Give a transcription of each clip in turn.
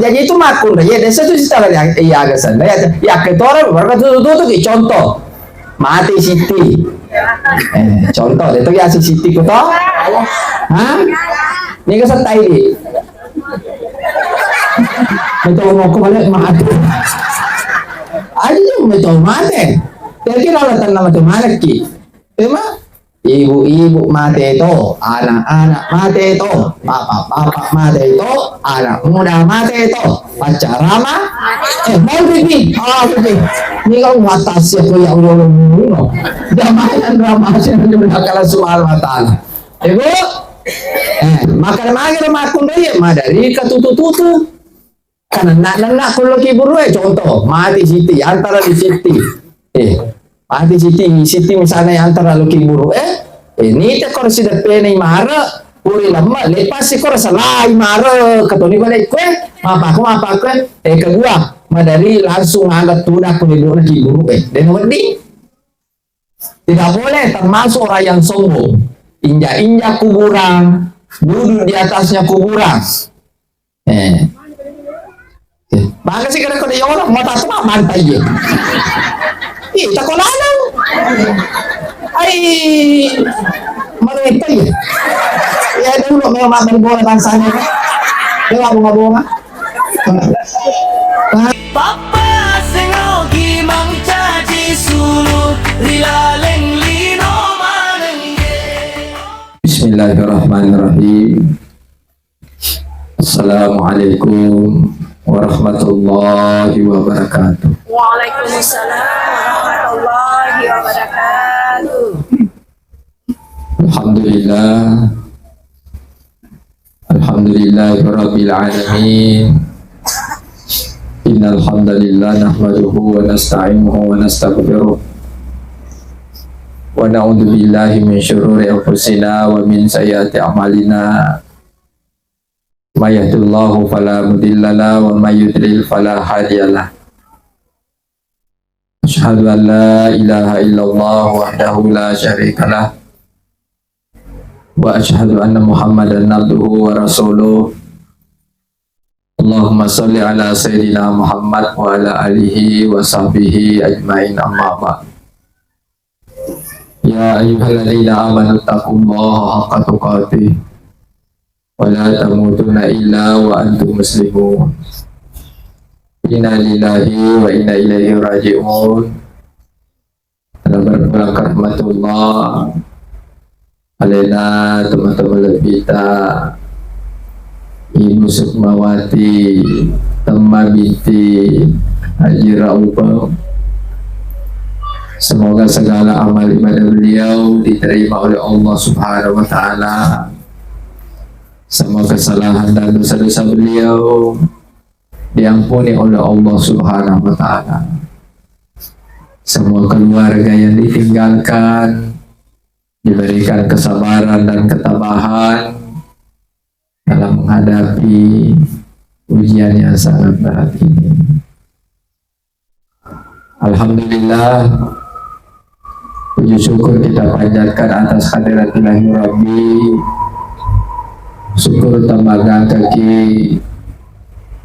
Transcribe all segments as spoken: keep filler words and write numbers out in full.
Jadi itu makkunrai, ya desa tu sitala ya, ya aga senna, ya, ya ketora, baru tutu-tutu ki contoh. Mate Sitti. Eh, contoh, itu ya si Sitti ko to? Hah? Ni ke setai di. Betul mau ko balik mate. Ayo, betul mate. Kira-kira ala tenna mate malekki. Emang ibu-ibu mate to, anak-anak mate to, bapak-bapak mate to, anak muda mate to, pacarama, eh, mau pipi, ah, pipi. Ini kalau atas ya, ya Allah, Allah, Allah. Damai dan rahmatnya dari Allah Subhanahu wa Ta'ala. Ibu, eh, makan mager makkunrai, madari katutu-tutu. Kan nenna-nenna ko lo kiburu e, contoh, mate Sitti, antara di Sitti. Eh, mate Sitti, Sitti misalnya antara lo kiburu e, eh, nite koro sideppena imare, puri lemme, lepasi koro salai mare, katoni bale kue, mapako, mapako, eh, kedua, madari langsung anggap tuda ko ibu na kiburu e, dan wedding. Tidak boleh termasuk orang yang sombong. Injak-injak kuburan, duduk di atasnya kuburan. Eh. Eh, baga sih kada kode orang, mau tak cuma mantai ya. Ih, tak kau lalu. Ai, malu itu ya. Ya dulu memang makan bola bangsanya. Dia nggak bunga-bunga. Pappa sengogi mancaji sulu ri laleng lino manengge. Bismillahirrahmanirrahim. Assalamualaikum warahmatullahi wabarakatuh. Waalaikumsalam warahmatullahi wabarakatuh. Alhamdulillah. Alhamdulillahirabbil alamin. Innal hamdalillah nahmaduhu wa nasta'inuhu wa nastaghfiruh. Wa na'udzu billahi min syururi anfusina wa min sayyiati a'malina. May yahdihillahu fala mudhillalah wa may yudlil fala hadiyalah. Asyhadu an la ilaha illallah wahdahu la syarikalah. Wa asyhadu anna Muhammadan abduhu wa rasuluh. Allahumma salli ala sayyidina Muhammad wa ala alihi wa sahbihi ajmain, amma ba'd. Ya ayyuhalladzina amanu taqullaha haqqa tuqatih wa la tamutunna illa wa antum muslimun. Inna lillahi wa inna ilaihi raji'un. Ala berpulang ke rahmatullah. Alena teman-teman lebita, Ibu Sukmawati, Temma binti Haji Raupeng. Semoga segala amal ibadah beliau diterima oleh Allah Subhanahu wa Ta'ala. Semua kesalahan dan dosa-dosa beliau diampuni oleh Allah Subhanahu wa Ta'ala. Semua keluarga yang ditinggalkan diberikan kesabaran dan ketabahan dalam menghadapi ujian yang sangat berat ini. Alhamdulillah, puji syukur kita panjatkan atas hadiratillahi Rabbi. Syukur tamaga kaki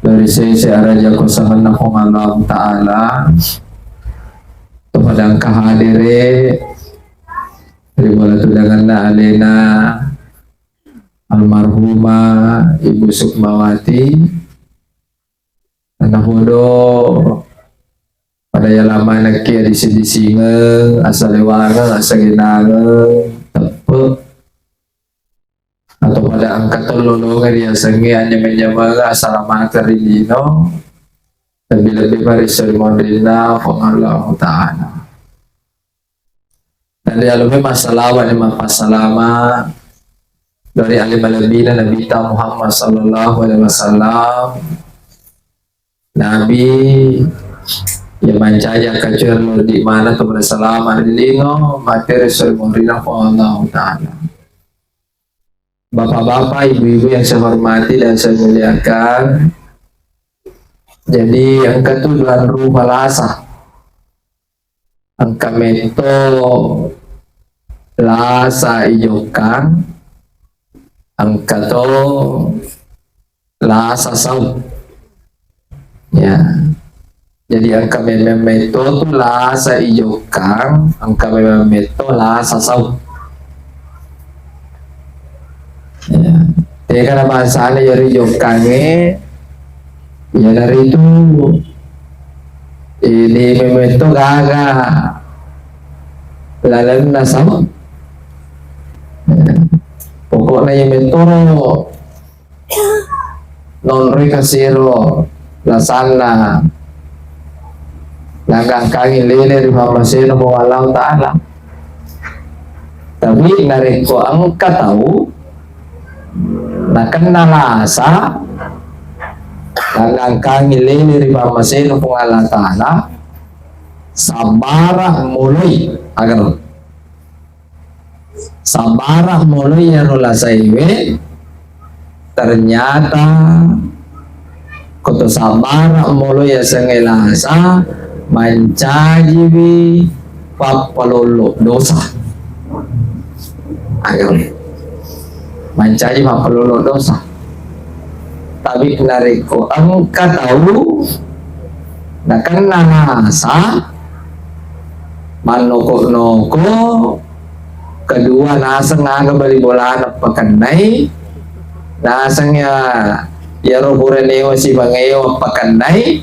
dari sese araja kuasanna Puang Allah Ta'ala. Kepada engka hadire, ri bola tudanganna alena almarhumah Ibu Sukmawati. Napodo pada yala manekki adisi-disingeng, asalewangeng, asagenangeng, teppe. Atau pada engka tollo longe riasengnge anyameng-nyameng, asalamakeng ri lino, lebbi-lebbi pa ri esso ri monrinna Puang Allahu Ta'ala. Dan rialomai massalawa ni mappassalama dari ale malebbina Nabita Muhammad sallallahu alaihi wasallam. Nabi yang mancaji akkacoereng di mana tu bersalama ri lino, mate ri esso ri monrinna Puang Allahu Ta'ala. Bapak-bapak, ibu-ibu yang saya hormati dan saya muliakan, jadi engka tu duanrupa lasa. Engka metto lasa ijokkang, engka to lasa sau. Ya. Jadi engka memeng metto tu lasa ijokkang, engka memeng metto lasa sau. Ya. Tega na bangsana iyaro ijokkangnge, iyanaritu, eh, de memeng metto gaga lalenna sau. Ya. Pokokna iya mettoro nonroi kasiro lasanna nagangkangi lele ri pammasena Puang Allahu Ta'ala. Tapi narekko engka tau nakenna lasa nagangkangi lele ri pammasena Puang Allah Ta'ala, sabbara moloi agaro. Sabbara molo iyaro lasaiwe, ternyata ko to sabbara molo yasengnge lasa, mancajiwi pappalollo dosa. Ayo. Mancaji pappalollo dosa. Tapi narekko engka tau nakenna lasa, mannoko-noko, kedua naseng aga bali bolana pakennai, naseng ya, iyaro pura newa sibangewa pakennai,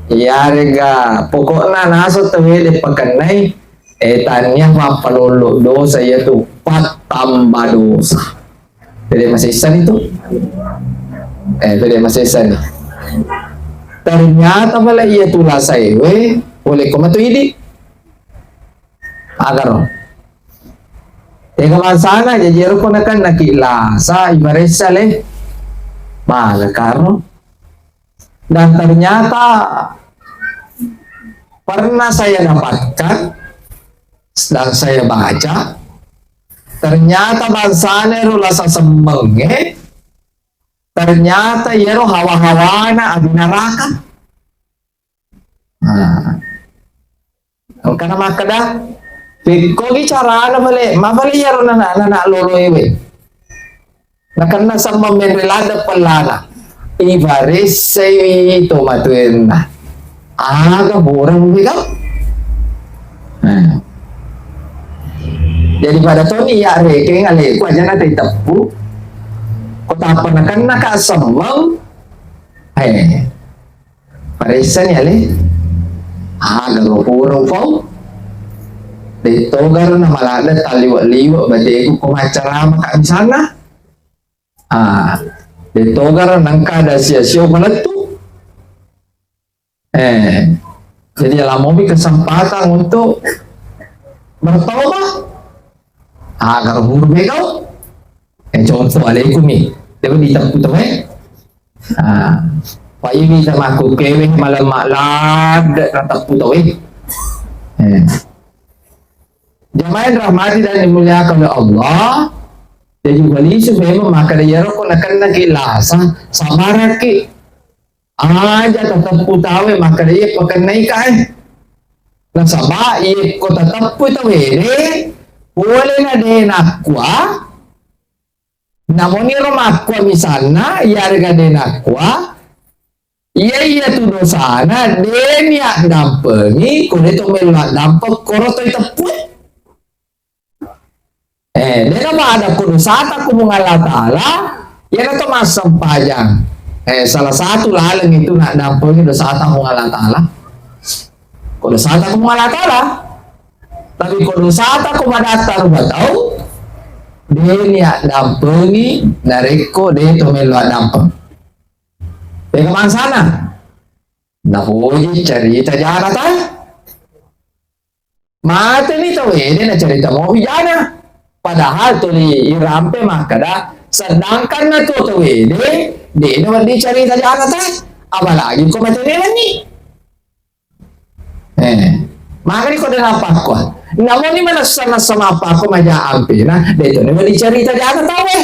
iyarega pokokna naseng tawede pakennai, eh, tania pappalollo dosa, iyatu pattamba dosa. Pede masessani tu. Eh, pede masessani. Ternyata pale iya tu lasaiwe, pole ko matu idi. Agaro. Tega bangsana, jaji ero ko nakan naki lasa ibaressa le. Mala karo. Dan ternyata pernah saya dapatkan dan saya baca, ternyata bangsana ero lasa semmengnge, ternyata iyaro hawa-hawana api neraka. Nah, engkana makkeda, pekkogi carana pale, mapale iyaro nana, nana loloewe. Nakenna semmeng menre ladde pellana. Ibaressaiwi tomatuenna. Aga borang mega. Nah. Jadi pada toni ya rekeng aleku aja na teteppu. Ko tappa nakenna ka semmeng. Eh. Paressani ale. Aga ro pura upau. Dettogaro na maladde talliwe-liwe bateku ko maccarama ka misalna. Ah, dettogaro nangka ada sio-sio palettu. Eh, jadi alamomi kesempatan untuk bertobat. Ah, kalau buru begau, eh, contoh alaikum ni. Dia diteppu tu, eh. Ah, payu bisa makku kewe malam malad, nateppu tu, eh. Eh. Jamaah yang dirahmati dan dimuliakan oleh Allah, jadi wali su memang maka dia rokok nakan lagi lasa, sabaraki. Aja tateppu tawe maka dia pakennai ka, eh. Nasaba iya ko tateppu tawede, pole na de nakkua, namoni ro makkua misalna, iyarega de nakkua, iya iya tu dosana, de ni addampengi, ko de to melo addampeng, koro to iteppui. Eh, dena pada ko dosata ko Puang Allah Ta'ala, iyana to massempajang. Eh, salah satu laleng itu nak dampengi dosata Puang Allah Ta'ala. Ko dosata ko Puang Allah Ta'ala. Tapi ko dosata ko madatta rupa tau, de ni addampengi narekko de to melo addampeng. Pega mansana. Napoji carita jana ta. Mateni tawede nacarita mopi jana. Padahal tuli irampe makkeda, sedangkan na tuo tawede, de nawedding carita jana ta. Apalagi ko mateni wenni. Eh, makani ko de nappakko. Namoni manessa-nessa mappakko maja ampena, de to nawedding carita jana tawe.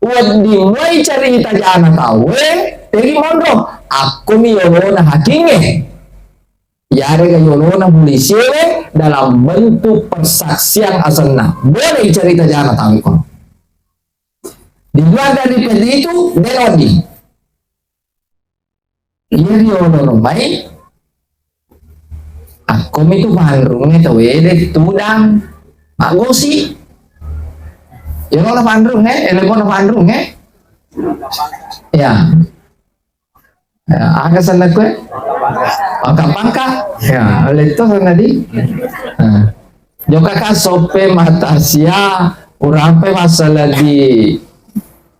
Wedding muai carita jana tawe, tegi monro. Akkomi yolona hakingnge. Iyarega yolona mulisiewe dalam bentuk persaksian asenna. Boleh carita jana tawe kono. Di luar daripada itu, de wedding. Iya riolo ro mai. Akko mi tu panrungnge tawwe de tudang. Maggosi. Yolo na panrungnge, eh, lepo na panrungnge. Ya. Ya, aga senna kue? Pangka-pangka. Ya, letto senna di. Nah. Jokka ka soppe mata sia, urampe masalah di,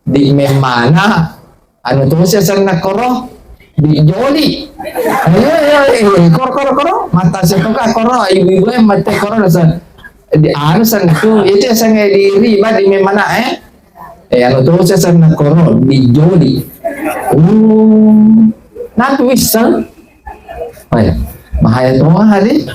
di memana, anu tosi asenna koro, di joli. Ayo, ayo, ayo, koro, koro, koro, mata sia toka koro, ibu-ibu e mate koro, rasa, di, anu senna tu, itu senna di riba, di memana, eh. Eh, anu tosi asenna koro, di joli. Oh, nanti wisseng. Oh ya, bahaya to hari.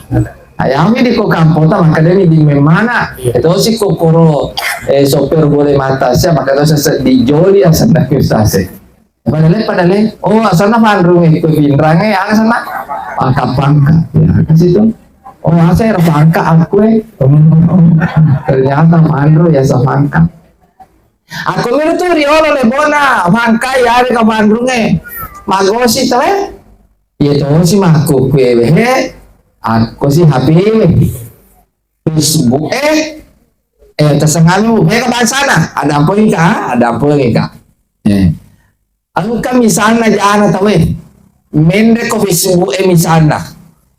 Ayami di ko kampota, maka dia di memana. Itu si kokoro, eh, sopir boleh mata sia, maka itu saya di joli asenna kustase. Padahal, padahal, oh, asenna panrung itu pinrange, asenna pangka-pangka. Ya, ke situ. Oh, saya pangka aku, eh. Ternyata panrung ya, pangka. Akko miro tu riolo lebona, pangkai, are ka panrungnge. Maggosi to, eh? Iya to si makku kue, he. Akko si H P we. Facebook, eh? Eh, tasengalu, he ka bangsana. Ada apa ini, Kak? Ada apa ini, Kak? Eh. Engka misalna jana tauwe, menre ko Facebook e misalna.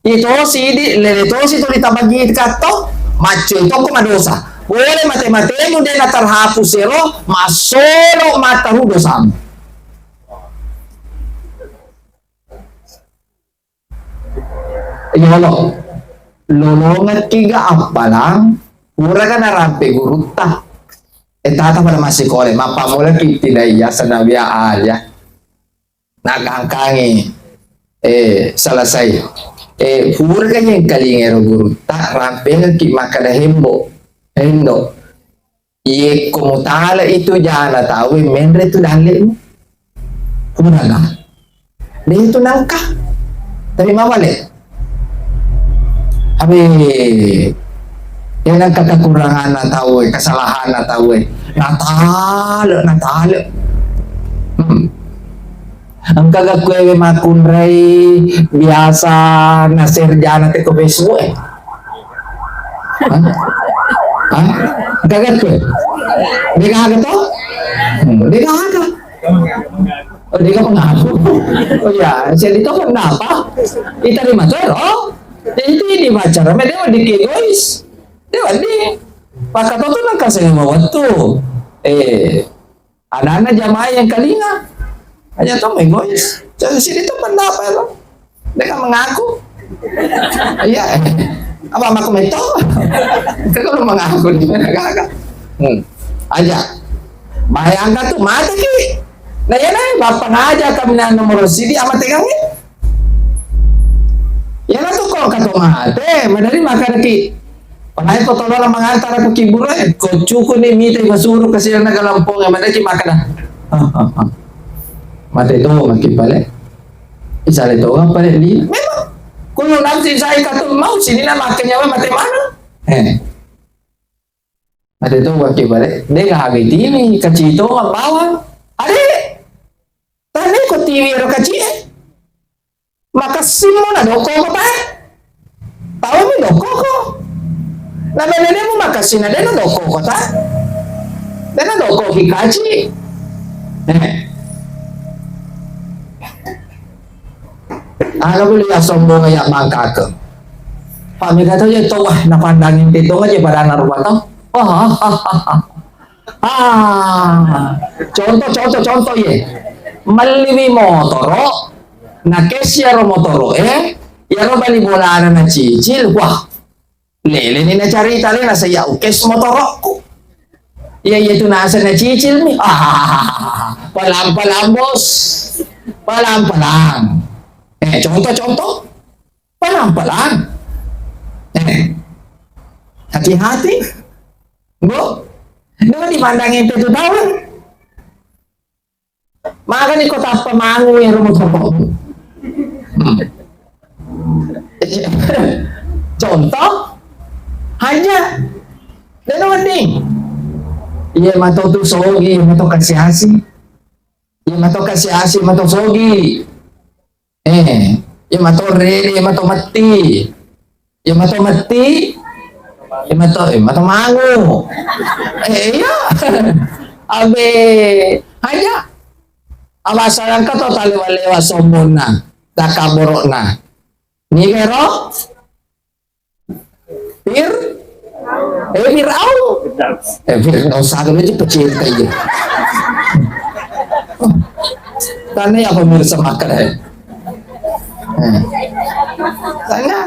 Ito sidi, lele tosi tuli tabagi katto, macco to ko madosa. Pole mate-matemu de na terhapus ero, massolo mataru dosamu. Yolo, lolongekki ga appalang, pura ga narampe gurutta. E tata pada massikole, mappammulaki ibtidaiyah, sanawiyah, aliyah. Nagangkangi, eh, selesai. Eh, pura ga yengkalinga ero gurutta, rampengekki makkada hembo, hendo. Iyekko mutala itu jana tauwe menre tu dalle'mu. Puraga. De itu nangka. Tapi mawale. Abe. Ya nangka kekuranganna tauwe, kesalahanna tauwe. Natale, natale. Hmm. Engka ga kuewe makkunrai biasa na-share jana te ko Facebook e? Hah? Hah? Engka ga kue? De gaga to? Hmm, de gaga. Oh, de gaga mengaku. Oh iya, jadi to kenapa? Ita di matero. Jadi itu di pacaran, dia di egois. Dia di. Pakatoto nang kasih mau waktu. Eh, Adanna jamaah yang kalinga. Aja to egois. Jadi sini tu pendapat lo. Mereka mengaku. Iya. Apa aku meto? Kalau mengaku di mana gaga. Hmm. Aja. Bayangkan tu mati ki. Nah, ya nah, bapak aja kami nang nomor sidi ama tegang ni. Iyana tu ko engka to mate, madari makkedaki, "Palai ko tolona mangantara ko kiburu e, ko cukuni mita ibasuru kasiranna galamponge," madaki makkeda, "Mate to maki pale." Isale to pale li. Memang. Kullu nafsin zaikatul maut, sinina makkenyawa mate mana. Eh. Mate to waki pale, de gaga tiwi, kaci to bawang. Ade. Tane ko tiwi ero kaci e. Makassimmo na dokko ko ta? Tau mi dokko ko. Na menenemu makassi na dena dokko ko ta? Dena dokko ki kaci. Eh. Aga beli ya sombong ya bangkake. Pak mega tau ya to wah na pandangin te to aja pada na rupa to. Wah. Ah, contoh, contoh, contoh, ye. Melliwi motoro, na cash yaro motoro, eh, yaro bali bolana na cicil, wah, lele ni na carita le na saya ukes motorokku. Iya, iya tu nasa na cicil mi. Ah, pelan-pelan, Bos. Pelan-pelan. Eh, contoh, contoh. Pelan-pelan. Eh, hati-hati. Bo, dua dipandang ente tu tahun. Makanya kau tak pemangu yang rumah toko. Hmm. Contoh, hanya. Dan wedding. Iya, mato tu sogi, mato kasih asih. Iya, mato kasih asih, mato sogi. Eh, iya mato rede, iya mato metti. Iya mato metti. Iya mato, iya mato mangu. Eh, iya. Abe, aja. Abasa engka to talewa-lewa sombonna, takabborokna. Niga ero? Fir? Eh, Fir'aun. Eh, Fir'aun, satu aja pecinta aja. Tanya apa mirsa makan, eh? Eh. Tanya.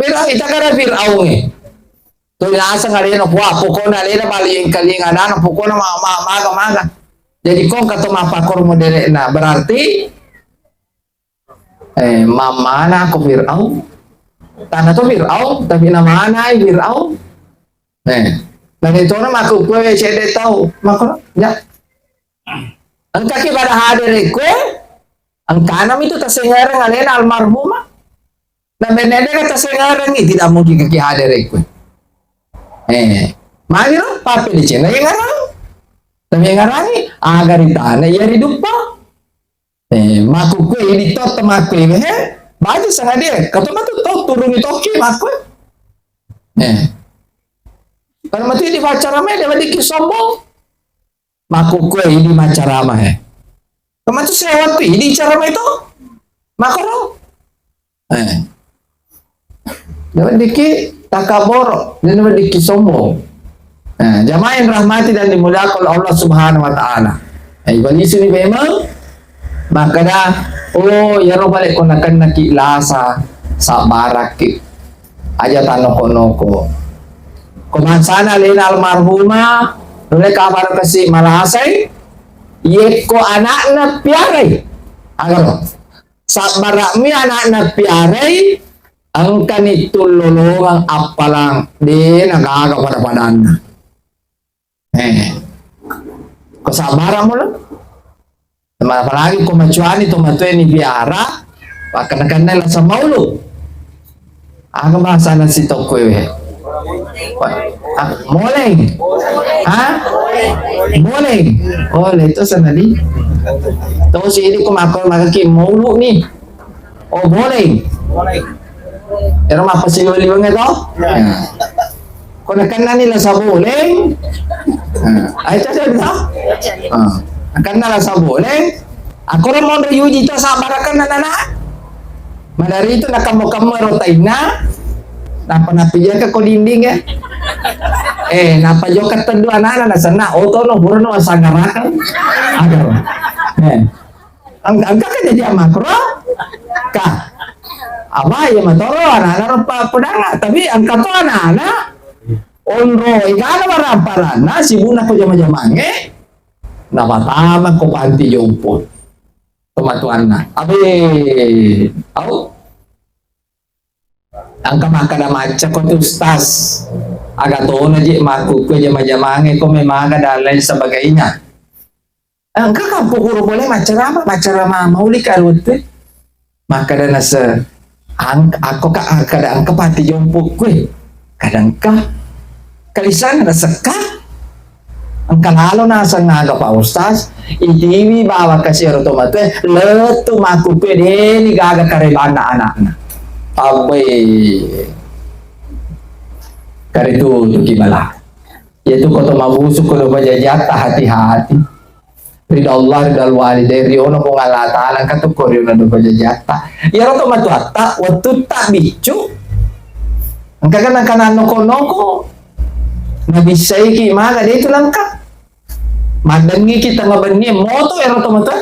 Fir'aun, kita kada Fir'aun, eh. Tuh, biasa ngalena, wah, pokoknya alena bali yang kali ngadana, pokoknya ma-, ma-, maga, maga. Jadi, kong kata mapakor modelena, berarti Eh, mamana ko Fir'aun. Tana to Fir'aun, tapi namanai Fir'aun. Eh, nani tona makkukkue cedde tau. Makko, ya. Engka ki pada hadere kue, engkana mi tu tasengereng alena almarhumah. Na bennede ka tasengerengi, tidak mungkin kaki hadere kue. Eh, magi lo, pape di cina yang ngarang. Tapi yang ngarangi, aga ri tana, iya ri duppa. Eh, makkukkue idi to temakkue, eh, baca sengaja, kata matu to turungi toki makkue. Eh. Kalau matu idi pacarama, dia wadiki sombong. Makkukkue idi macarama, eh. Kalau matu sewat idi carama itu. Makoro. Eh. Naweddikki takaboro, naweddikki sombong. Nah, jamaah yang rahmati dan dimuliakan oleh Allah Subhanahu wa Ta'ala. Eh, ibalisuni memang, makkeda, oh, iyaro bale ko nakennaki lasa, sabbarakki. Aja tanoko-noko. Ko mansana alena almarhumah, nulle kabaro kasi malasai, yekko anakna piarai. Agaro. Sabbara'mi anakna piarai, engkani tullolongang appalang, de nagaga pada-padanna. Eh, ko sabbara'mu lo? Ma-, apalagi ko macuani to matueni piara, pakkenna-kenna lasa maulu. Aga bahasana sitokko we? Ah, moleng. Ha? Moleng. Oh, le to sana di. To sidi ko makko magaki maulu ni. Oh, boleng. Ero mappasiwali wengnge to? Ya. Ko nakennani lasa boleng. Nah, ayo to, to. Ah, nakenna lasa boleng. Akkoro monro yuji to sabbarakenna nana. Madari itu nakammo-kammo ero tainna. Nappa napijaka ko dinding ya. Eh, nappa jokka teddu anana nasenna. Oh, tono, burono sangarakeng. Aduh. Eh. Eng-, engka kejadian makro? Ka. Apa ya matoro anak-anak rupa pedanga, tapi engka to anak-anak onro igana waramparanna sibuna ko jama-jamange napatama ko panti jompo tomatuanna. Abe, au? Engka makkeda macca ko tu ustaz. Aga tona je makkukkue jama-jamange ko memaga dan lain sebagainya. Engka kampung guru boleh maccarama, maccarama mauli ka wettu. Makkeda nase, ang-, akko ka, kada engka pati jompo kue. Kada engka. Kalisang ada sekka. Engka lalo naseng aga Pak Ustaz, itiwi bawa kasi ero to matue, lettu makkukkue deni gaga karebanna anakna. Abbe. Kare tu tu kibala. Yaitu koto mabusu ko do pajajatta hati-hati. Ridha Allah, ridha walidain, riono Puang Allah Ta'ala, engka tu ko riono do pajajatta. Iyaro to matuatta, wettu ta biccu. Engka kan engka nannoko-noko. Nabissaiki maga de tu langka. Maddengngiki tengnga benni moto ero to matua.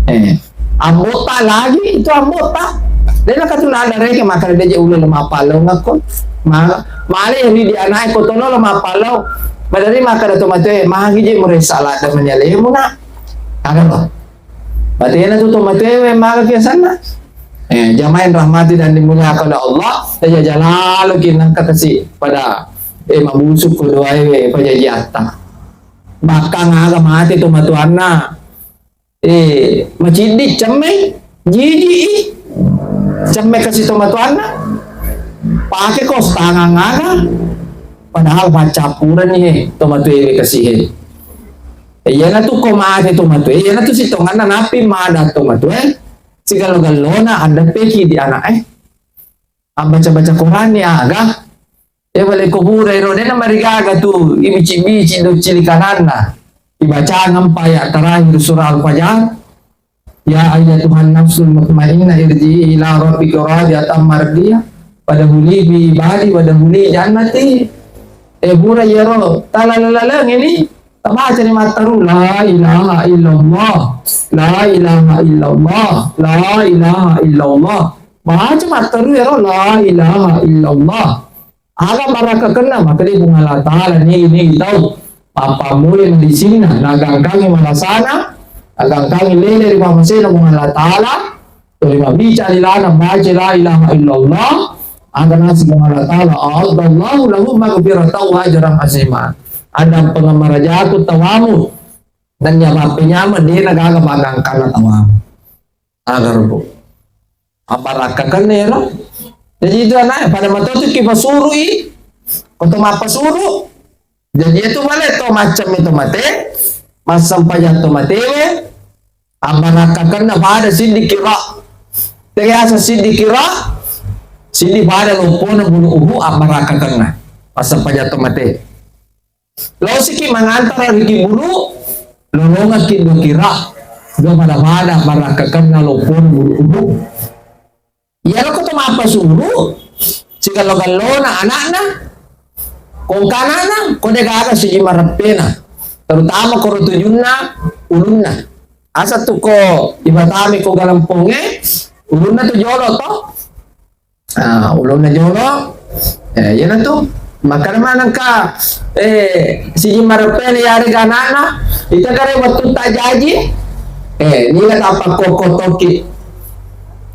Eh, ambotta lagi itu ambotta. Dena katuna ada reke maka de je ulele mapallau ngakko. Ma-, male ri di anake ko tono lo mapallau. Madari maka da to matua, eh, magi je muresa ladda manyalemu nak. Ada lo. Batena tu to matuewe maga biasanna. Eh, jamaah yang rahmati dan dimuliakan oleh Allah, tajaja lalo ki nengka kasi pada, eh, mabusu ko doaewe pajajiatta. Bahkan aga mate to matuanna. Eh, maciddi cemme, jiji i. Cemme kasi to matuanna. Pake ko tangang aga. Padahal paccappurenni he to matuewe kasi he. Eh, iyanatu ko mate to matue, iyanatu sitonganna napi mada to matue, eh. Sigallo-gallona addeppeki di anak e. Abbaca-baca Quran ni aga. E bale ko pura ero dena marigaga tu ibici-bici do cili kananna. Ibacangan pa ayat terakhir surah Al-Fajar. Ya ayyatuhan nafsul mutmainnah irji'i ila rabbiki radiyatan mardiyah. Fadkhuli fi ibadi wadkhuli jannati. E pura iyaro talalalaleng ini. Tabaca ni matteru, la ilaha illallah, la ilaha illallah, la ilaha illallah. Baca matteru ero la ilaha illallah. Aga barakkakenna, maka di Puang Allah Ta'ala ni, ni tau. Mappammula madisinna, nagangkangi malasana, nagangkangi lele ri pamasena Puang Allah Ta'ala. Tuli mabbicara lilana baca la ilaha illallah, aga nasi Puang Allah Ta'ala, a'adallahu lahu maghfiratan wa ajran azima. Ada pengamarajaku tawamu, dan nyamappenyama dena gaga pagangkana tawamu. Aga rubu. Abarakkakenna ero. Jadi itu anak pada matotu ki pasurui, koto mappasuru. Jadi itu bale to macam itu mate, massempajang to matewe, Abbarakkakenna pada siddi kira. Tega asa siddi kira? Siddi pada loppona bulu uhu abbarakkakenna. Pasappa jatto mate. Losiki mangantara riki bulu, lolongakki dua kira. Dua pada-pada abbarakkakenna loppona bulu uhu. Iyaro ko to mappasuru, sigallo-gallona ana'na, ko engka ana'na, ko de gaga siji mareppena, terutama koro tujunna ulunna. Asa tu ko ibatami ko galempongnge, ulunna tu jolo to. Ah, ulunna jolo, eh, iyana tu. Makkeda manengka, eh, siji mareppena yarega ana'na, ita kare wettu tajaji, eh, nila tappa kokko tokki.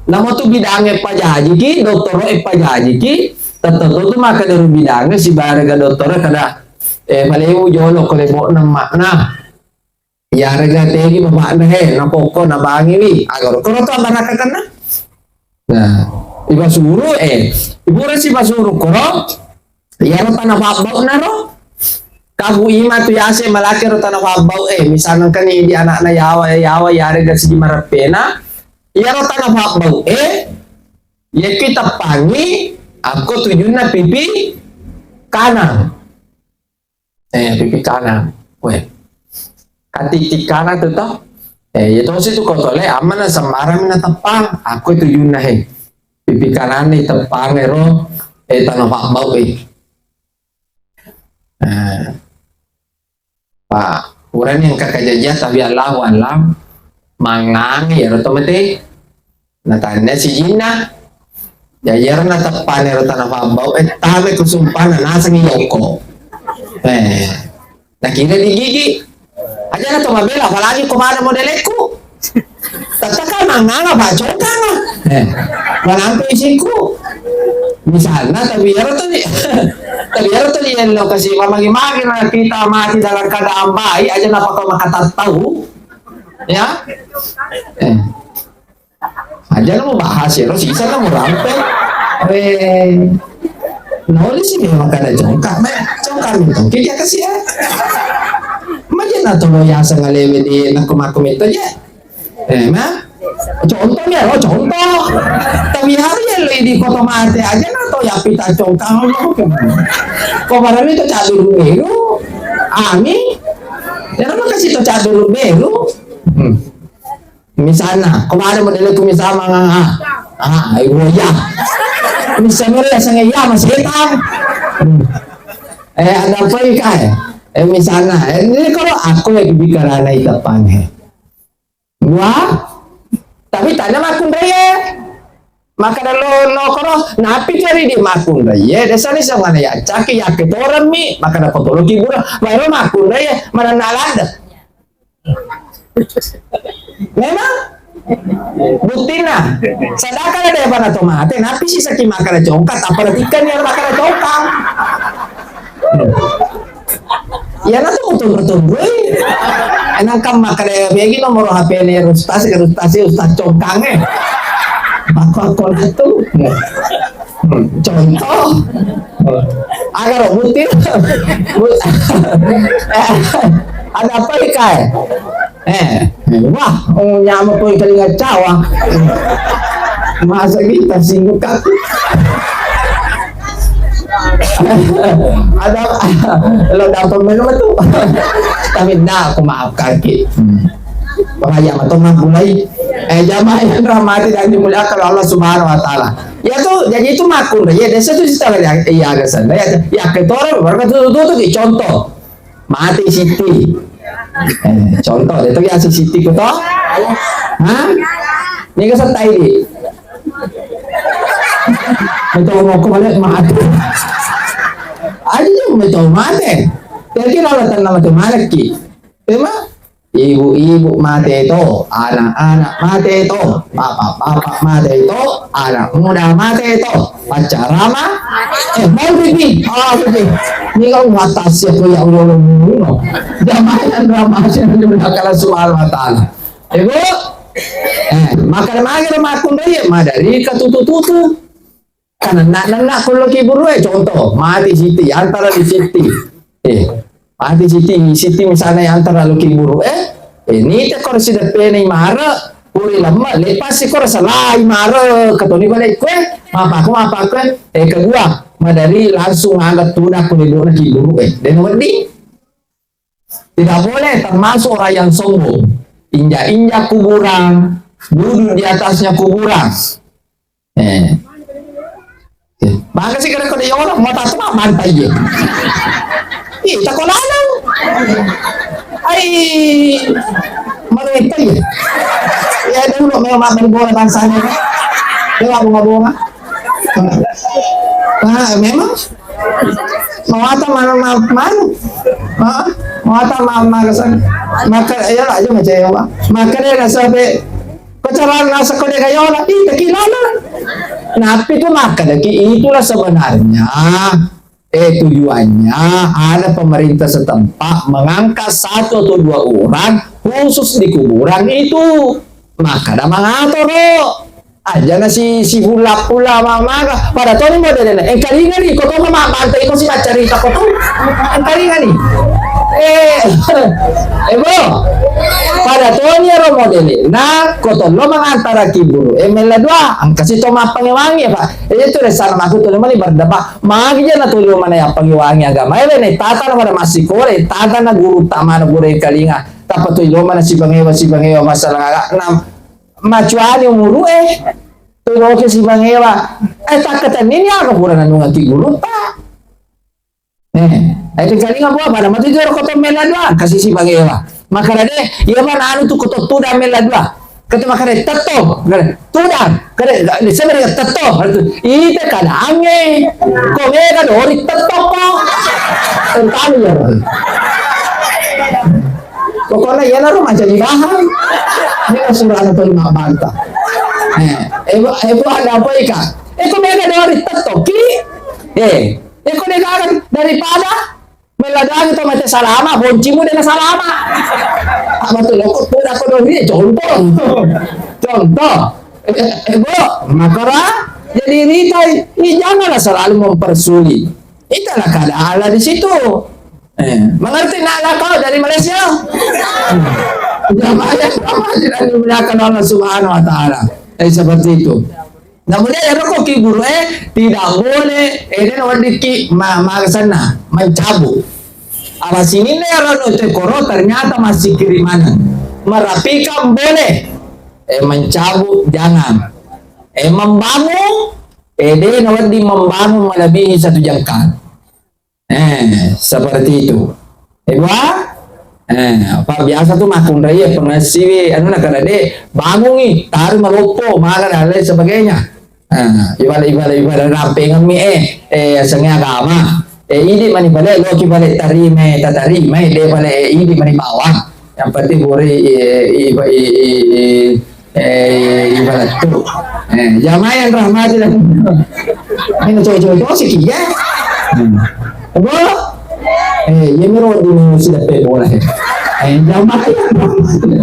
Namo tu bidangnge pajajiki, dottoro e pajajiki, tetto tu makkeda ru bidangnge sibarega dottoro kada, eh, palewu jolo ko lebo'na ma'na. Iyarega tegi bapakna he, napokko nabangiwi. Agaro koro to abarakkakenna. Nah, ibasuru, eh, ibura si basuru koro, iyaro tana pabbau naro. Kabu ima tu yase malaki ro tana pabbau, eh, misalnya kan di anakna yawa, yawa, iyarega siji mareppena, iyaro tana pabbau, eh, yekki teppangi, akko tujunna pipi kanan. Eh, pipi kanan. Weh. Katiti kanan tu toh. Eh, iya tosi tu kotole, ammana sembarang na teppang. Aku tujunna he. Pipi kanan ni teppang ero, eh, tana pabbau, eh. Eh. Pak, urani engka kajajia tapi Allahu alam. Mangang ero to mate. Natannia sijinna. Jaji ero nateppana ero tana pabbau, eh, tame ku sumpana nasengi yokko. Eh, nakira di gigi. Aja na to mabela, apalagi ko pada modelekku. Tattaka manganga pacokanga. Eh, malampe isingku. Misalna, tapi ero to di, tapi ero to di ello kasi mamagi-magi na kita mati dalam keadaan baik, aja na pako makatattau. Ya. Eh. Aja na mubahas ya, lo sisa na murampe. Eh, noli sih dia makan congkak, me congkak itu. Kita kasih ya. Maja na to lo yasa ngalewe di naku maku itu ya. Eh, ma? Contoh ya, lo contoh. Tapi hari ya lo di kota mate aja na to ya pita congkak lo. Kok barang itu cadur biru, ani. Ya nama kasih to cadur biru. Hmm. Misalna, ko pada model itu misalna, ah, ah, ayo ya. Misalnya ya, saya ya, Mas Etang. Hmm. Eh, ada apa ya, Kak? Eh, misalna, eh, ini kalau aku yang bicara naik depan, eh. Wah, tapi tanya makun raya. Maka lo, lo koro, napi cari di makun raya. Desa ni sama ya, caki ya ketoran mi. Maka dapat tolong hiburan. Baru makun raya, mana nalanda. Memang buktina, sedangkan ada yang pada tomate, napi sih saki makan congkak, tak perhatikan yang makan congkak. Ya na tu tundru-tundrui. Enang kam makan begi nomor H P ni rustasi, rustasi, ustaz congkang eh. Aku aku tu. Hmm, contoh. Agar butir. But-, ada apa ikai? Eh. Eh, wah, oh, nyamuk ko ikalinga cawa. Masa kita singgung kaku. Ada lo dapat minum itu. Tapi nda, aku maafkan ki. Hmm. Bahaya atau mulai. Eh, jamaah yang rahmati dan dimuliakan Allah Subhanahu wa Ta'ala. Ya tuh, jadi itu makun ya, desa tuh sita ya, ya, ya, ya, ya, ketoro, baru tuh, tuh, tuh, contoh. Mate Siti. Eh, contoh, itu ya si Siti ko to? Hah? Ini ke setai di. Itu mau kembali mate. Aja jangan mau mate. Jadi kalau tenang mate malaki. Emang ibu-ibu mate to, anak-anak mate to, bapak-bapak mate to, anak muda mate to, pacarama, eh, mau pipi, ah, pipi. Ini kalau atas ya, ya Allah, Allah, Allah. Jamaah yang rahmati dan dimuliakan Allah Subhanahu wa Ta'ala. Ibu, eh, makan mager makun ya, madari katutu-tutu. Kan nenna-nenna ko lo ki buru e, contoh, mate Siti, antara di Siti. Eh, mate Siti, Siti misalnya antara lo ki buru e, eh, nite ko sideppena i mare, puri lemme, lepas si ko salai mare, ketoni balik kue, mapako, mapako, eh, kedua, madari langsung angkat tuda ko lebokna ki buru e. Dena wedding. Tidak boleh termasuk orang yang sombong. Injak-injak kuburan, duduk di atasnya kuburan. Eh. Eh, maka sih kena kode orang mau tak semua mantai ya. Ih, tak kau lalu. Ai, mereka ya. Ya dulu memang makan bola bangsanya. Dia bunga-bunga. Nah, memang mawata mana mana. Hah? Mawata mana mana kesan. Maka ya lah aja macam apa. Maka dia rasa pe Pacaran nasa kode gayola, ih, takilala. Napi tu makkadaki, itulah sebenarnya, eh, tujuannya ada pemerintah setempat mengangkat satu atau dua orang khusus di kuburan itu. Makkada mangatoro. Aja na si, si pula-pula mamaga. Pada toni modelna. Eh, kalingani, ko to mabanta iko si maccarita ko to. Eh, kalingani. Eh, eh, bro. Pada toni ero modele. Na, ko to lo mangantara kiburu. Eh, mella dua. Angkasi to mappangewangi, Pak. Eh, itu resana maku to mani berdeba. Magi jana to lo mana ya pangewangi agama. Eh, ne tata na pada masikore. Tata na guru tamana guru kalinga. Tapa to lo mana si pangewa, si pangewa masalah agak. Enam. Macuali umuru e, tuloki sibangewa. Eh, takkatenni ni aga pura nanungaki gurutta. Eh, eh, tengkalinga buah pada matu joro koto mela doang, kasi sibangewa. Makana de, iya mana anu tu koto tudang mela doang. Kata makana tetto, kata tudang, kata, kata, kata, tetto. Ite kadange, ko mega dori tetto ko. Tentang ya. Pokokna iyanaro mancaji bahan. Ini surana tuli mabbanta. Eh, ebo, ebo ada apa ika? Eko mega dori tettoki. Eh, eko de gaga daripada meladangi to mate salama, boncimu dena salama. Apa tu loko pura ko dori, contoh. Contoh. Eh, eh, ebo, makara jadi ritai. Ini janganlah selalu mempersulit. Itulah keadaan di situ. Eh, mengerti nak lah kau dari Malaysia? Jamaah yang sama tidak dimuliakan Allah Subhanahu wa Ta'ala. Eh, seperti itu. Nah, kemudian ya rokok ki guru, eh, tidak boleh, eh, dia nak diki ma, ma sana, mencabut. Apa sini nih orang itu koro ternyata masih kirimanan. Merapikan boleh, eh, mencabut jangan. Eh, membangun, eh, dia nak membangun melebihi satu jengkal. Eh, seperti itu. Eh, Bua? Eh, apa biasa tuh makkunrai ya, pengasiwi, anu, nakana de, bangungi, taruh maloppo, makan dan lain sebagainya. Eh, ibadah, ibadah, ibadah rampingan mi, eh, eh, asengnge agama. Eh, idi mani bale, loki bale tarima, tatarima, eh, de bale, eh, idi mani bawang. Yang penting boleh, eh, eh, eh, eh, eh, Eh, ibarat tu. Eh, jamaah yang rahmati dan ini coba-coba sih ya. Hmm. Apa? Eh, ya mero di sini pe bola. Eh, jamaah yang rahmati.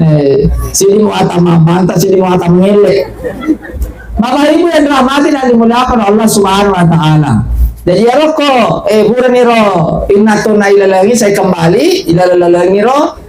Eh, sini mau atam mantap, sini mau atam ngele. Bapak Ibu yang rahmati dan dimuliakan Allah Subhanahu wa Ta'ala. Jadi ya roko, eh, pura niro inna tunna ilalangi saya kembali ilalangi ro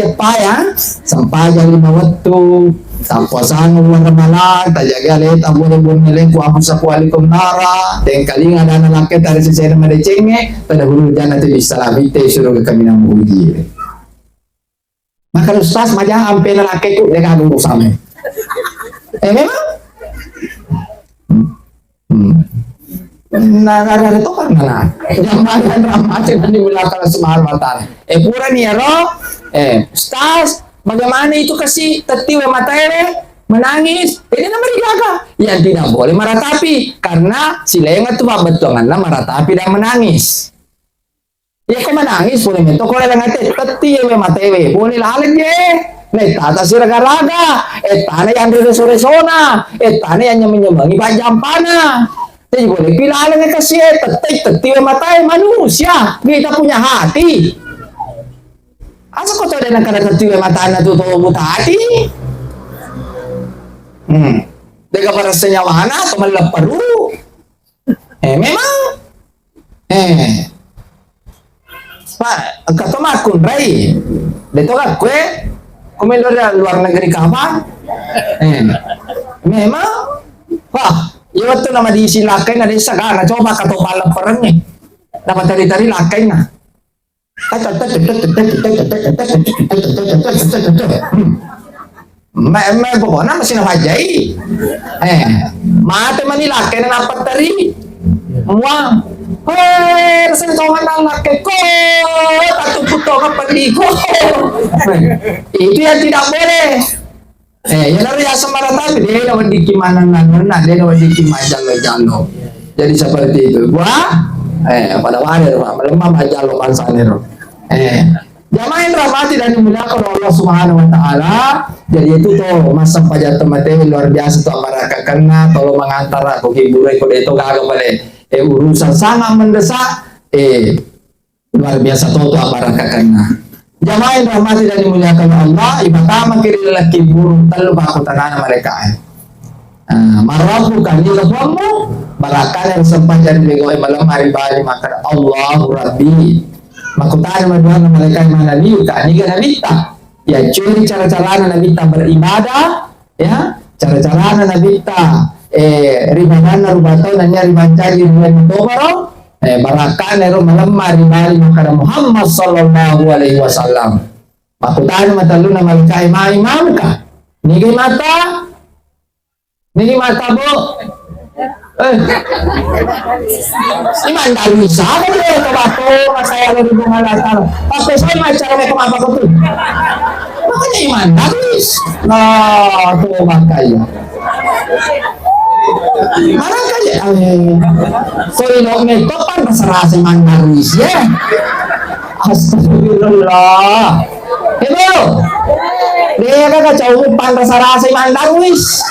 iya paya, sempajang lima wettu, tappuasang bulan Ramalang, tajaga aleta bulan-bulan lengku aku sapu alikum nara, tengkalinga dana lakke tari sesena madecengnge, pada hulu jana tu bisa labitte suruh ke kaminang muji. Maka ustaz maja ampela lakkeku de gaga urusanna. Eh, memang? Hmm. Nah, ada to kan mana? Jamaah yang rahmati dan dimuliakan Allah Subhanahu wa Ta'ala. Eh, purani ero, eh, ustaz, bagaimana itu kasi tetti wae matae menangis? Ini nama digaga. Yang tidak boleh meratapi karena silenga tu pabettuanganna meratapi dan menangis. Iya ko manangis pole metto ko laleng ate, tetti ewe matewe, pole laleng je. Nettata siraga-raga, ettana yanre reso-resona, ettana yang nyameng-nyamengi pajjampana. Jadi pole pi laleng kasi e, tetti, tetti ewe matae manusia, kita punya hati. Asa ko tau dena kada tetti ewe matana tu to buta hati. Hmm. Dega parasa nyawana to mellepperu. Eh, memang. Eh. Pak, engka to makkunrai. De to gakkue. Ko melo ri luar negeri kapan? Eh. Memang. Wah, iya wettu nama diisi lakkainna desa gana coba ka to pallepperengnge. Nama tari-tari lakkainna. Me, me, pokokna mesti nafajai. Eh, mate mani lakkena napatteri. Mua. Hei, rasanya tongan lakke ko. Tatuppu tongan peddi ko. Itu yang tidak boleh. Eh, iyanaro yaseng maratapi, de naweddikki manennang-nennang, de naweddikki majjallo-jallo. Jadi seperti itu. Gua, eh, pada wale ro, melemah majjallo bangsane ro. Eh, jamaah yang dirahmati dan dimuliakan oleh Allah Subhanahu wa Ta'ala, jadi itu to, massempajang tau mate luar biasa to, abarakakenna, tolo mangantara ko hibure ko de to gaga pale. Eh, urusan sangat mendesak, eh, luar biasa to tu abarakakenna. Jamaah yang dirahmati dan dimuliakan Allah, ipatamaki ri laleng kuburu tellu pakkutanana malaika'e. Ah, "Man rabbuka?" Niga puammu? Barakana ri sempajang ri begoe malemma ri bali makkeda, "Allahu Rabbi." Makkutana maduanna malaika'e, "Man nabiyuka?" Niga nabitta? Ya, curi cara-carana nabitta beribadah, ya, cara-carana nabitta, eh, ri badanna rupa tau nennia ripancaji ri bulan Oktober, eh, barakana ero malemma ri bali makkeda Muhammad sallallahu alaihi wasallam. Makkutana matelluna malaika'e, "Ma imamuka?" Niga imata? Nini mata, Bu? Eh. Ini mandang bisa apa dia ke batu, saya lebih mengalahkan. Tapi saya macam apa apa tu. Makanya iman darwis. Nah, tuh makanya. Mana kali? Eh, sorry, no, ngetop kan rasa-rasa iman darwis, ya. Astagfirullah. Ibu, dia kan kacau umpan rasa-rasa iman darwis.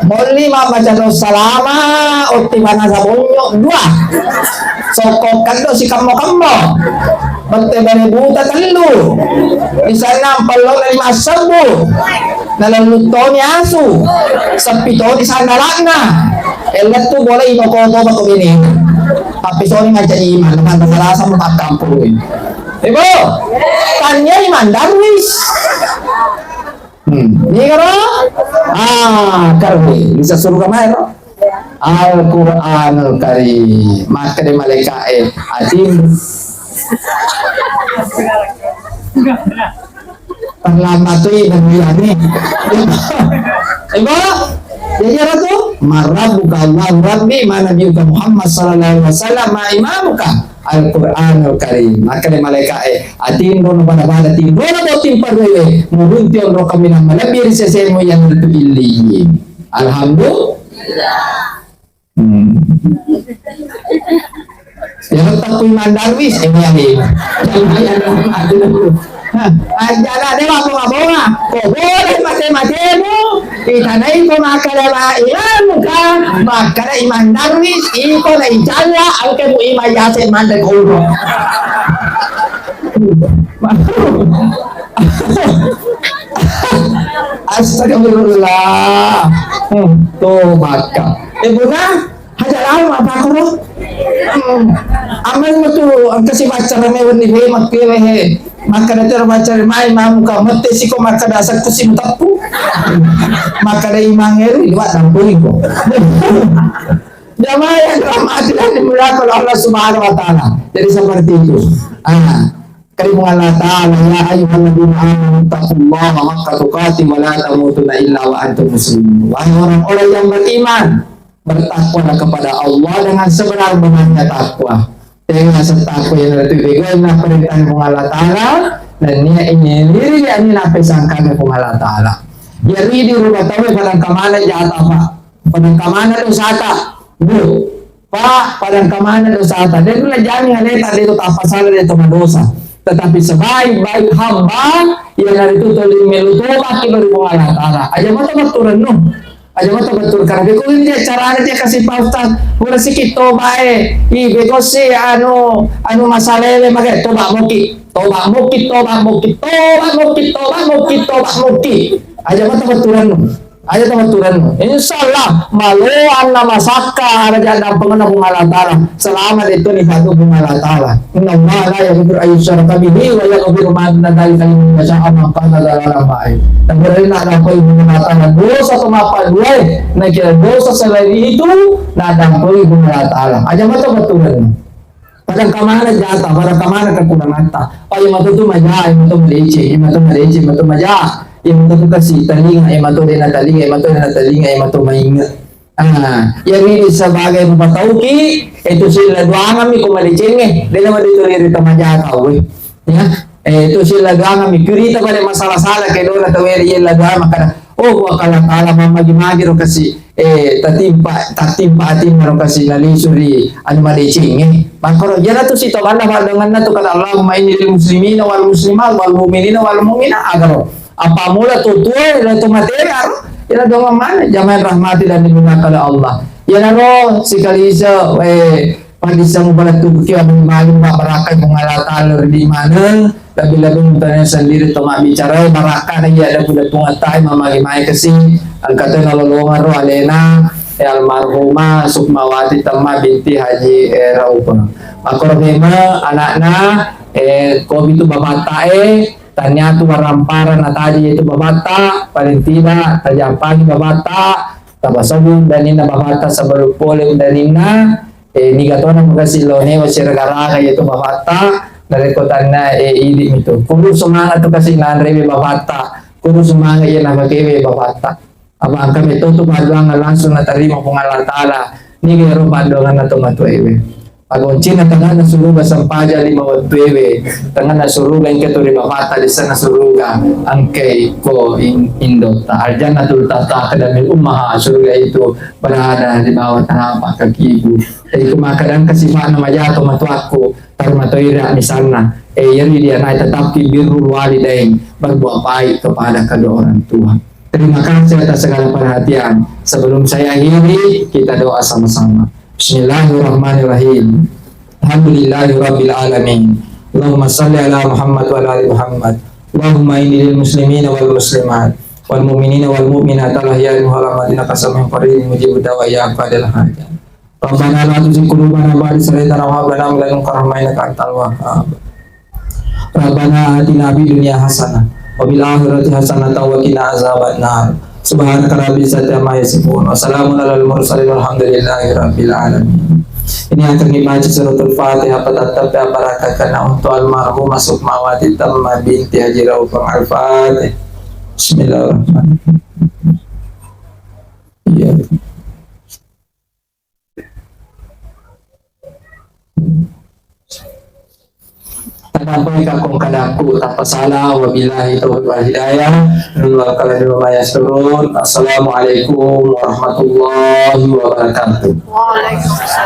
Molli mabbaca doa salama, otti banasa bonyo dua. Sokko kaddo si kammo-kammo. Bette bale buta tellu. Misalna ampello lima sebbu. Nalellu toni asu. Seppi toni sandalakna. Ellettu boleh ino koto bako bini. Tapi soni ngaca iman, mabbaca salasa mapakkampui. Ibu, tania iman darwis. Hmm. Iya, Kak? Ah, karbi. Bisa suruh ke mana? Al-Quranul Karim. Maka di malaikat, eh, atim. Terlambat tu ibu ni. Ibu, jadi apa tu? Marabuka Allah Rabbi, mana biuka Muhammad sallallahu alaihi wasallam, ma imamuka. Al-Quranul Karim. Makkeda malaika'e, "Atinrono bala-bala, tinrono botting parrewe, murunti onro kaminang malebbi ri sesemu iyanaritu Illiyin." Alhamdulillah. Hmm. Ya, tetap ku Imam Darwis, eh, ya, ya. Hah, ajana dewa bonga-bonga. Ko boleh mate-matemu, itanai ko makkeda la ilaha illallah, makkeda Imam Darwis, iko na ijalla, angke mu ima yase mande ko ulo. Astagfirullah. Hmm, to bakka. Eh, Buna, Haja lao mappakoro. Hmm. Aman metu engka si paccara me wenni he makkewe he. Makkeda tero paccara mai mamuka mette siko makkeda sekku si muteppu. Makkeda imangngeru dua tampui ko. Jamaah yang dirahmati dan dimuliakan oleh Allah Subhanahu wa Ta'ala. Jadi seperti itu. Ah, Kata Allah Ta'ala, "Ya ayyuhalladzina amanu taqullaha haqqa tuqatih wa la tamutunna illa wa antum muslimun." Wahai orang-orang yang beriman, bertakwalah kepada Allah dengan sebenar-benarnya takwa. Tega setakwa yang lebih bego, nah, perintah Allah Ta'ala, dan niat ini diri, ini nape sangkanya Allah Ta'ala. Jadi di rumah tahu pada kemana jatah, Pak? Pada kemana dosata? Bu, Pak, pada kemana dosata? Dan itu jamin aleta, dia itu tak pasal, dia itu madosa. Tetapi sebaik-baik hamba, yang dari itu tolong melu tobat, kita di Allah Ta'ala. Aja mata betul renung. Aja mata betul karena beko ini dia caranya dia kasih Pak Ustaz. Pura sikit toba eh. Ih, beko si anu, anu masalah ele mage toba moki. Toba moki, toba moki, toba moki, toba moki, toba moki. Aja mata betul renung. Aja mata betul renung. Insya Allah, maloanna masakka ada jadang pengenna Puang Allah Ta'ala. Selama itu ni padu Puang Allah Ta'ala. Innallaha la yaghfiru an yushraka bihi wa yaghfiru ma duna dzalika liman yasha', man kana dzalalan ba'id. Naberena dampoi Puang Allah Ta'ala dosa to mappaduai, nakira dosa selain itu, nadampoi Puang Allah Ta'ala. Aja mata betul. Pada kamana jata, pada kamana kekurangatta. Ayo mata tu maja, ayo mata madeceng, ayo mata madeceng, ayo mata maja. Ayo mata tu kasi talinga, ayo mata dena talinga, ayo mata dena talinga, ayo mata mainge. Ah, jadi sebagai rupa tauki, itu sila doangan mi ko madecengnge, dena made tu riri tamaja tau, eh. Ya, eh, itu sila doangan mi, kurita pada masalah-salah ke dona tau eri illa doang makana, oh, wa kala ta'ala mamagi-magi ro kasi, eh, tatimpa, tatimpa atinna ro kasi nalisuri anu madecengnge. Makoro jana tu sitobanna padonganna tu kata Allahumma inni lil muslimina wal muslimat wal mu'minina wal mu'minat agaro. Apa mula tu tuwe, la tu mate, aro? Ila doang mana? Jamaah rahmati dan dimuliakan oleh Allah. Iyanaro sikali isa, eh, padisa mubalattuki abang bali mabarakai Puang Allah Ta'ala ri mana? Lebih-lebih mutane sendiri to mabbicara, barakana iya ada puda Puang Allah Ta'ala mamagi mai kasi, angkatena lolongaro alena, eh, almarhumah Sukmawati Temma binti Haji, eh, Raupona. Makoro mema anakna, eh, komi tu bapatta, eh, Tania tu warampara nataji itu babatta, paling tidak tajappangi babatta, tapasabu daninna babatta sebelum pole daninna, eh, niga tona makasi lone wasiragaraga itu babatta, narekko tanna, eh, idi itu. Kudu semangat tu kasi nanrewe babatta, kudu semangat iya napakewe babatta. Apa engka metto tu paddoangeng langsung natarima Puang Allah Ta'ala. Niga ero paddoangenna to matuaewe. Pagoncina tengngana suruga sempajang lima wettuewe, tengngana suruga engka tu ri bapata di sana suruga, engkai ko in-, indotta. Aljannatul tahta aqdamil ummaha, surga itu berada di bawah telapak kaki ibu. Jadi ko makkeda engka sifatna maja to matuakku, tarima toira misalna, eh, iyaro dia naik tetapi birrul walidain, berbuat baik kepada kedua orang tua. Terima kasih atas segala perhatian. Sebelum saya akhiri, kita doa sama-sama. Bismillahirrahmanirrahim. Alhamdulillahirabbil alamin. Allahumma salli ala Muhammad wa ala ali Muhammad. Allahumma inni lil muslimina wal muslimat wal mu'minina wal mu'minat al ahya'i minhum wal amwat innaka sami'un qarib mujibud da'wat ya qadil hajat. Rabbana la tuzigh qulubana ba'da idh hadaytana wa hab lana min ladunka rahmah innaka antal wahhab. Rabbana atina fid dunya hasanah wa fil akhirati hasanah wa qina azabannar. Subhanaka rabbil izzati amma yasifun. Wa salamun alal mursalin walhamdulillahi rabbil alamin. Ini akan dibaca suratul Fatihah, patattap ya barakahkanna untuk almarhumah Sukmawati Tamma binti Haji Raufang Al-Fatih. Bismillahirrahmanirrahim. Iya. Tadampai kakkong kadakku tappa sala, wabillahi taufiq wal hidayah. Nun wal kalam wa ma yasturun. Assalamualaikum warahmatullahi wabarakatuh. Waalaikumsalam.